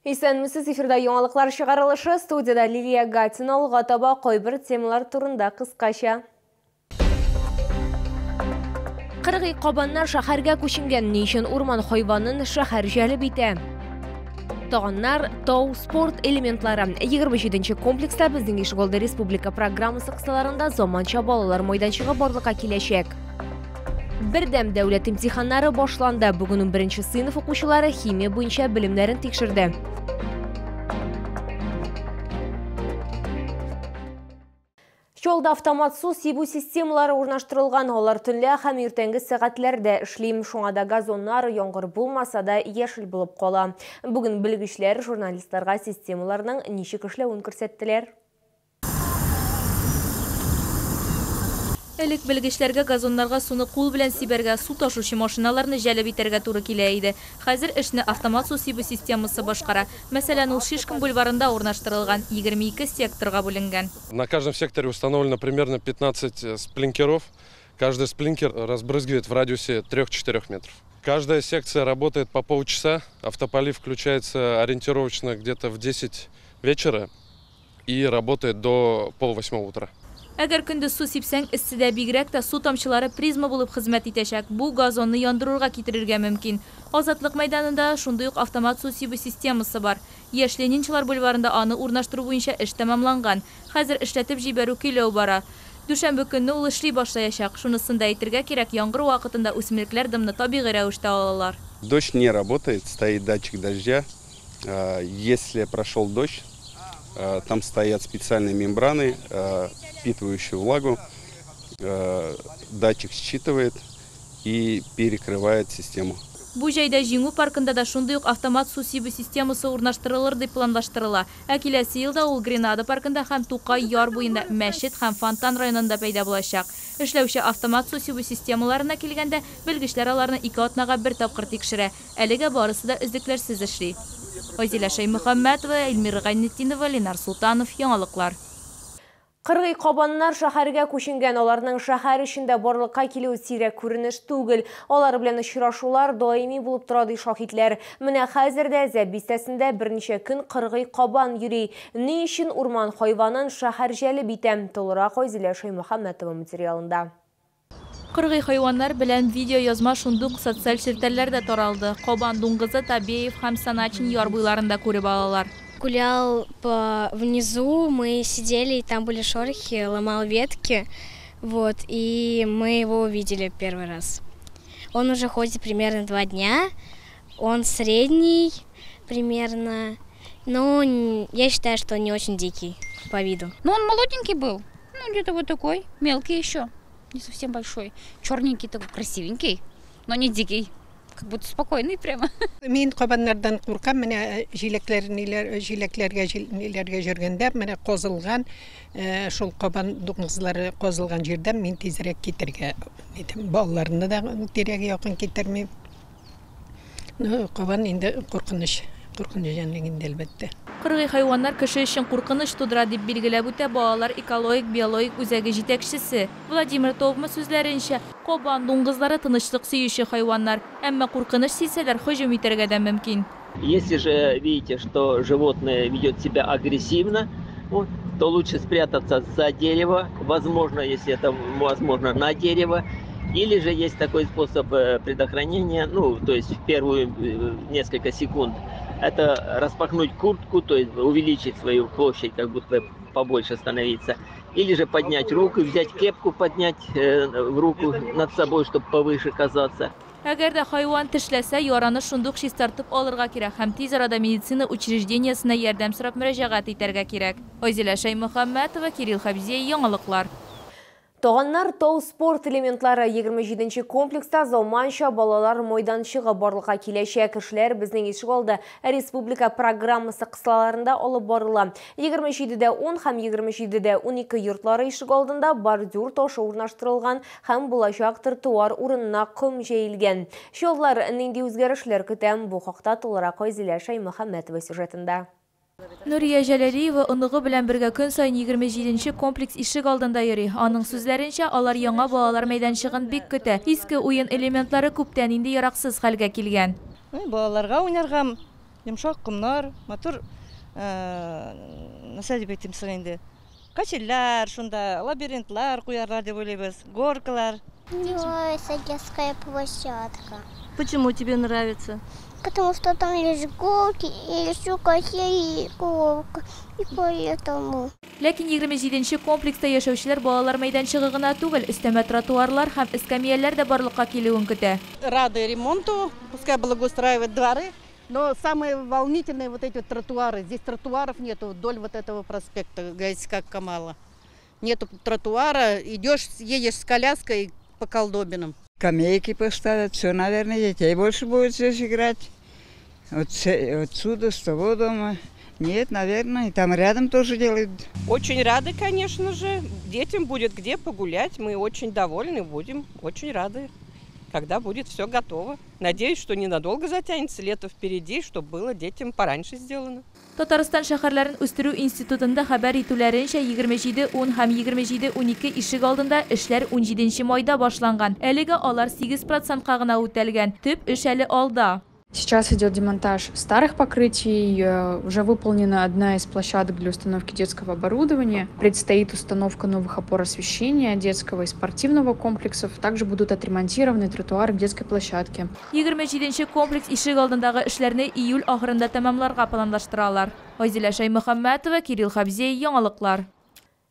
Исәнмесез, эфирда яңалыклар чыгарылышы. Студияда Лилия Гатина. Алга таба кайбер темалар турында кыскача. Кыргый кабаннар шәһәргә күченгән. Ни өчен урман хайванын шәһәр җәлеп итә? Таганнар, тау, спорт элементлары. 27 комплекста безнең ишегалды республика программасы кысаларында заманча балалар майданчыгы барлыкка киләчәк. Бердәм дәүләт имтиханнары башланды. Бүген 11 сыйныф укучылары химия буенча белемнәрен тикшерде. Чолда автомат су сибү системалары урнаштырылган. Алар төнлә һәм иртәнге сәгатьләрдә эшли. Шуңа да газоннар яңгыр булмаса да яшел булып кала. Бүген белгечләр журналистларга системаларның ничек эшләвен күрсәттеләр. Элек белгечләргә газоннарга суны кул белән сибәргә, су ташучы машиналарны җәлеп итәргә туры килә иде. Хәзер эшне автомат су сибү системасы башкара. Мәсәлән, ул Шишкин бульварында урнаштырылган, 22 секторга бүленгән. На каждом секторе установлено примерно 15 сплинкеров. Каждый сплинкер разбрызгивает в радиусе 3-4 метров. Каждая секция работает по полчаса. Автополив включается ориентировочно где-то в 10 вечера и работает до 7:30 утра. Әгәр көндез су сипсәң, эсседә бигрәк тә су тамчылары призма булып хезмәт итәчәк. Бу газонны яндырырга китерергә мөмкин. Азатлык мәйданында шундый ук автомат су сибү системасы бар. Яшь Ленинчылар бульварында аны урнаштыру буенча эш тәмамланган. Хәзер эшләтеп җибәрү көйләү бара. Дүшәмбе көнне ул эшли башлаячак. Шунысын да әйтергә кирәк, яңгыр вакытында үсемлекләр дымны табигый рәвештә алалар. Дождь не работает, стоит датчик дождя. Если прошел дождь, там стоят специальные мембраны, впитывающие влагу, датчик считывает и перекрывает систему. Бу җәйдә Җиңү паркында да шундый ук автомат су сибү системасы урнаштырылыр дип планлаштырыла. Ә киләсе елда ул Гренада паркында һәм Тукай яр буенда, мәчет һәм фонтан районында пәйда булачак. Эшләүче автомат су сибү системаларына килгәндә, белгечләр аларны 2 атнага бер тапкыр тикшерә. Әлегә барысы да өзлекләрсез эшли. Айзилә Шәймөхәммәтова, Эльмира Гайнетдинова, Ленар Султанов, Яңалыклар. Кыргый кабаннар шәһәргә күченгән. Аларның шәһәр эчендә барлыкка килүе сирәк күренеш түгел. Алар белән очрашулар даими булып тора, ди шаһитләр. Менә хәзер дә Зәб бистәсендә берничә көн кыргый кабан йөри. Ни өчен урман хайванын шәһәр җәлеп итә? Тулырак Айзилә Шәймөхәммәтова материалында. Кыргый хайваннар белән видеоязма шундук социаль челтәрләрдә таралды. Кабан дуңгызы Табеев һәм Саначин яр буйларында күреп алалар. Гулял по внизу, мы сидели, и там были шорохи, ломал ветки, вот, и мы его увидели первый раз. Он уже ходит примерно 2 дня, он средний примерно, но я считаю, что он не очень дикий по виду. Он молоденький был, где-то вот такой, мелкий еще, не совсем большой, черненький такой, красивенький, но не дикий. Как будто спокойный прямо. Мин кабаннардан куркам, менә җиләкләр, ниләр, җиләкләргә, ниләргә йөргәндә, менә казылган, шул кабан дуңгызлары казылган җирдән мин тизрәк китергә әйтәм. Балаларны да тирәгә якын китермим. Кабан инде куркыныч, куркыныч җәнлек инде, әлбәттә. Кыргый хайваннар кеше өчен куркыныч тудыра, дип билгеләп үтә балалар экологик биологик үзәге җитәкчесе Владимир Товма сүзләренчә, кабан дуңгызлары тынычлык сөюче хайваннар, әмма куркыныч сизсәләр һөҗүм итәргә дә мөмкин. Если же видите, что животное ведет себя агрессивно, то лучше спрятаться за дерево, возможно, если это возможно, на дерево. Или же есть такой способ предохранения, то есть в первую несколько секунд, это распахнуть куртку, то есть увеличить свою площадь, как будто побольше становиться. Или же поднять руку, взять кепку, поднять в руку над собой, чтобы повыше казаться. Әгәр дә хайван тешләсә, яраны шундук чистартып алырга кирәк һәм тиз арада медицина учреждениесенә ярдәм сорап мөрәҗәгать итәргә кирәк. Айзилә Шәймөхәммәтова, Кирилл Хабзей, Яңалыклар. Таганнар тау спорт элементлары 27 комплекста заманча балалар майданчыгы барлыкка киләчәк. Эшләр безнең ишегалды республика программасы кысаларында алып барыла. 27-10 һәм 27-12 йортлары ишегалдында бордюр ташы урнаштырылган һәм булачак тротуар урынына ком җәелгән. Чаллылар нинди үзгәрешләр көтә? Бу хакта тулырак Айзилә Шәймөхәммәтова сюжетында. Нурия Җәләлиева оныгы белән бергә көн саен 27 комплекс ишек алдында йөри. Аның сүзләренчә, алар яңа балалар мәйданчыгын бик көтә. Иске уен элементлары күптән инде яраксыз хәлгә килгән. Балаларга уйнарга Йомшак комнар, матур, нәрсә дип әйтим соң инде? Качельләр, шунда лабиринтлар куярлар дип уйлыйбыз, горкалар. Мне нравится детская площадка. Почему тебе нравится? Потому что там есть горки, и еще качели, и горка, и поэтому. Ләкин 27 комплекста яшәүчеләр балалар мәйданчыгы гына түгел, өстәмә тротуарлар һәм эскәмияләр дә барлыкка килүен көтә. Рады ремонту, пускай благоустраивают дворы, но самые волнительные вот эти вот тротуары. Здесь тротуаров нету вдоль вот этого проспекта Галисхака Камала. Нету тротуара, идешь, едешь с коляской по колдобинам. Скамейки поставят, все, наверное, детей больше будет здесь играть. Вот отсюда, с того дома. Нет, наверное, и там рядом тоже делают. Очень рады, конечно же. Детям будет где погулять. Мы очень довольны будем, очень рады, когда будет все готово. Надеюсь, что ненадолго затянется, лето впереди, чтобы было детям пораньше сделано. Татарстан шәһәрләрен үстерү институтында хәбәр итүләренчә, 27-10 һәм 27-12 ишек алдында эшләр 17 майда башланган. Әлегә алар 8%-ка гына үтәлгән. Төп эш әле алда. Сейчас идет демонтаж старых покрытий, уже выполнена одна из площадок для установки детского оборудования. Предстоит установка новых опор освещения детского и спортивного комплексов. Также будут отремонтированы тротуары к детской площадке. 27 комплекс ишек алдындагы эшләрне июль ахырында тәмамларга планлаштыралар. Айзилә Шәймөхәммәтова, Кирилл Хабзей, Яңалыклар.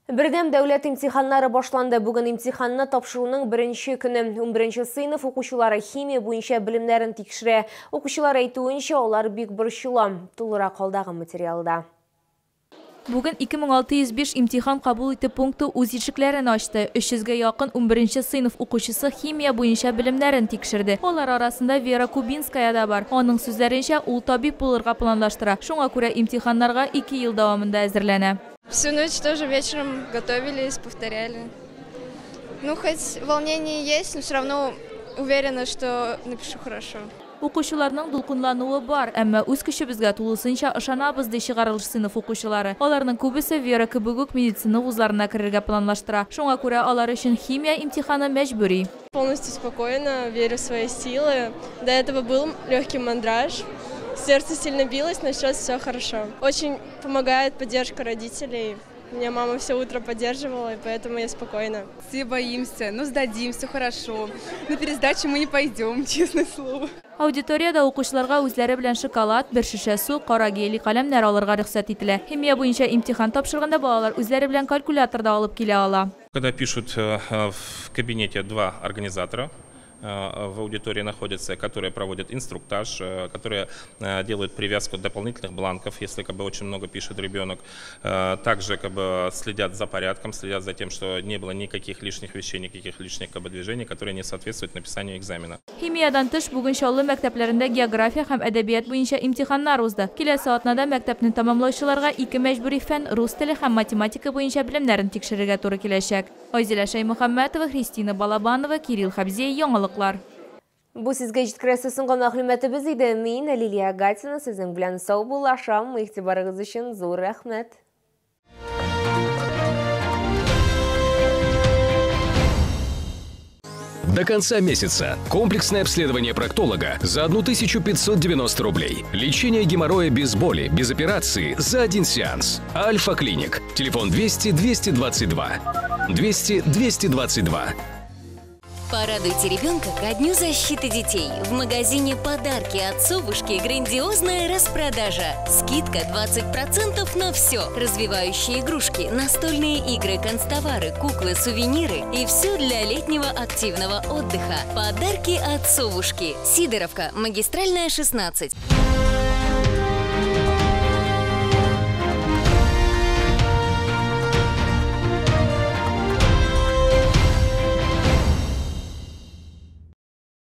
Бердәм дәүләт имтиханнары башланды. Бүген имтиханны тапшыруның беренче көне. 11 сыйныф укучылары химия буенча белемнәрен тикшерә. Укучылар әйтүенчә, алар бик борчыла. Тулырак алдагы материалда. Бүген 2605 имтихан кабул итү пункты үз ишекләрен ачты. 300гә якын 11 сыйныф укучысы химия буенча белемнәрен тикшерде. Алар арасында Вера Кубинская да бар. Аның сүзләренчә, ул табиб булырга планлаштыра. Шуңа күрә имтиханнарга 2 ел дәвамында әзерләнә. Всю ночь тоже вечером готовились, повторяли. Ну, хоть волнение есть, но все равно уверена, что напишу хорошо. Укучыларның дулкынлануы бар, әмма үз көчебезгә тулысынча ышанабыз, ди чыгарылыш сыйныф укучылары. Аларның күбесе Вера кебек үк медицина вузларына керергә планлаштыра. Шуңа күрә алар өчен химия имтиханы мәҗбүри. Полностью спокойно, верю в свои силы. До этого был легкий мандраж. Сердце сильно билось, но сейчас все хорошо. Очень помогает поддержка родителей. Меня мама все утро поддерживала, и поэтому я спокойна. Все боимся, но сдадим, все хорошо. На пересдачу мы не пойдем, честное слово. Аудиторияда укучыларга үзләре белән шоколад, бер шешә су, кара гели каләмнәр алырга рөхсәт ителә. Химия буенча имтихан тапшырганда балалар үзләре белән калькулятор да алып килә ала. Когда пишут в кабинете два организатора, в аудитории находятся, которые проводят инструктаж, которые делают привязку дополнительных бланков, если как бы очень много пишет ребенок. Также как бы следят за порядком, следят за тем, что не было никаких лишних вещей, никаких лишних как бы движений, которые не соответствуют написанию экзамена. Химиядан тыш бүген Чаллы мәктәпләрендә география һәм әдәбият буенча имтиханнар узды. Киләсе атнада мәктәпне тәмамлаучыларга ике мәҗбүри фән, рус теле һәм математика буенча белемнәрен тикшерергә туры киләчәк. Айзилә Шәймөхәммәтова, Христина Балабанова, Кирилл Хабзей, Яңалыклар. Бу сезгә җиткерәсе соңгы мәгълүматыбыз иде. Мин Лилия Гатина сезнең белән саубуллашам. Игътибарыгыз өчен зур рәхмәт. До конца месяца комплексное обследование проктолога за 1590 рублей. Лечение геморроя без боли, без операции за один сеанс. Альфа-клиник. Телефон 200 222. 200 222. Порадуйте ребенка ко Дню защиты детей. В магазине «Подарки от Совушки» грандиозная распродажа. Скидка 20% на все. Развивающие игрушки, настольные игры, канцтовары, куклы, сувениры и все для летнего активного отдыха. «Подарки от Совушки». Сидоровка, Магистральная, 16.